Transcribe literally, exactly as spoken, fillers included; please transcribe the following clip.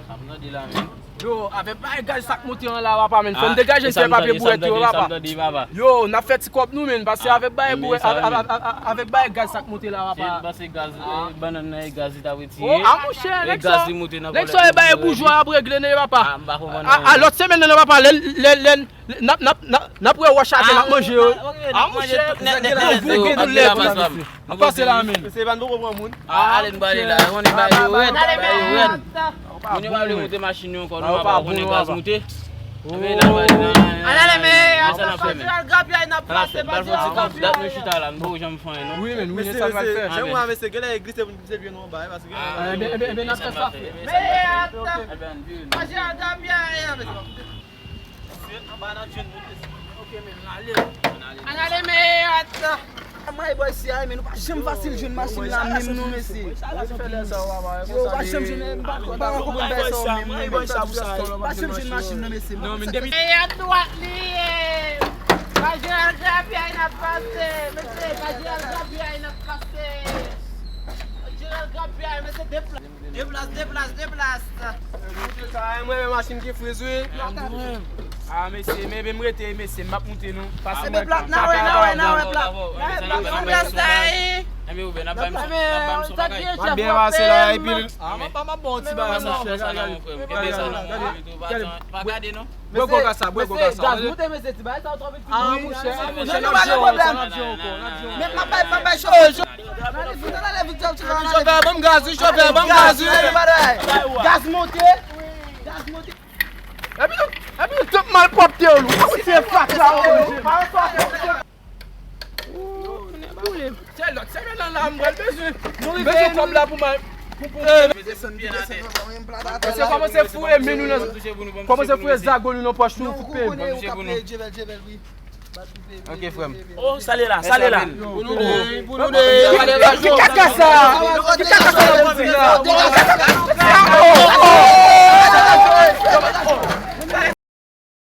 Ap tande la, men. Yo, avèk bagay gaz sa k monte an la, papa, men. Fò n degaje n fè papye bouwèt yo, papa. Yo, n ap fè ti kòb nou, men, paske avèk bagay bouwèt, avèk, avèk, avèk, avèk bagay gaz sa k monte la, papa. Se, se gaz, eh, bannann nan, e gaz li t ap retire. Oh, a monchè, e nèg sa, nèg sa, e bagay boujwa ap regle, ne, papa. A, lòt semèn nan, papa, lè, lè, lè, n ap, n ap, n ap, n ap wè wòch atè, n ap manje yo. A monchè, nèg yo boure nou lè tou. N ap pase la, men. Mesye, pa n poko pran moun. Ah, ale n bale la. Yon nèg ba yo rèd, ba yo rèd. Moun yo pa vle moute machin yo ankò, nou pa konnen gaz moute. Ann ale, men, men sa n ap fè, men. Bal fò ti kòb, dat nou chita la, nou poko janm fè anyen, non. Wi, men, wi, men sa n pral fè. Mesye, mesye, mesye, genlè e glise pou n glise pye nou anba, paske. Ah, ebyen, ebyen, ebyen, n ap fè sa. Men, men, men, n ap fè sa. Mesye, al gapiye, mesye. Mesye, anba nan djèn nou, mesye. Ok, men, n ale. Ann ale, men, at. May bòy si a, men nou pa janm fasil jwenn machin la menm non, mesye. Yo, pa janm jwenn, m pa, m pa konprann bagay sa yo menm non, men. Pa janm jwenn machin nan, mesye. Non, men depi. E a dwat li ye. Pa Jeral Grapyay n ap pase, mesye, pa Jeral Grapyay n ap pase. Jeral Grapyay, mesye, depla-, deplas, deplas, deplas. Mesye, sa, mwen, men machin ki friz, wi. Ah, mesye, men, men m rete, mesye, m ap moute, non. Pase mwen plat, nan wè, nan wè, nan wè plat. Nan wè plat, nan wè plat. Enben, Ruben, n ap bay m sou, n ap bay m sou bagay. M ap byen pase la, epi. Ah, m ap, m ap ba w ti bagay, monchè. Gade, gade, gade. Pa gade, non. Bwè gwo gaz sa, bwè gwo gaz sa. Gaz moute, mesye, ti bagay sa yo twò vit. Ah, monchè, ah, monchè, n ap jere ankò, n ap jere ankò. Men m ap bay, m ap bay chofè. Chofè, ban m gaz, wi, chofè, ban m gaz, wi. Gaz moute. Gaz moute. Epi nou, epi nou tout malpwòpte yo, nou. Ou se fatra, ou. Se lòt semèn nan la, m pral bezwen. Nou rive bezwen kòb la pou mwen. Pou, pou. Mesye, kòmanse foure men nou nan, kòmanse foure zago nou nan pòch nou, pou peye. Ok, frè m. Oh, sale la, sale la. Pou nou de, pou nou de. Ki kaka sa? Ki kaka sa la, pou di la? Oh, oh, oh.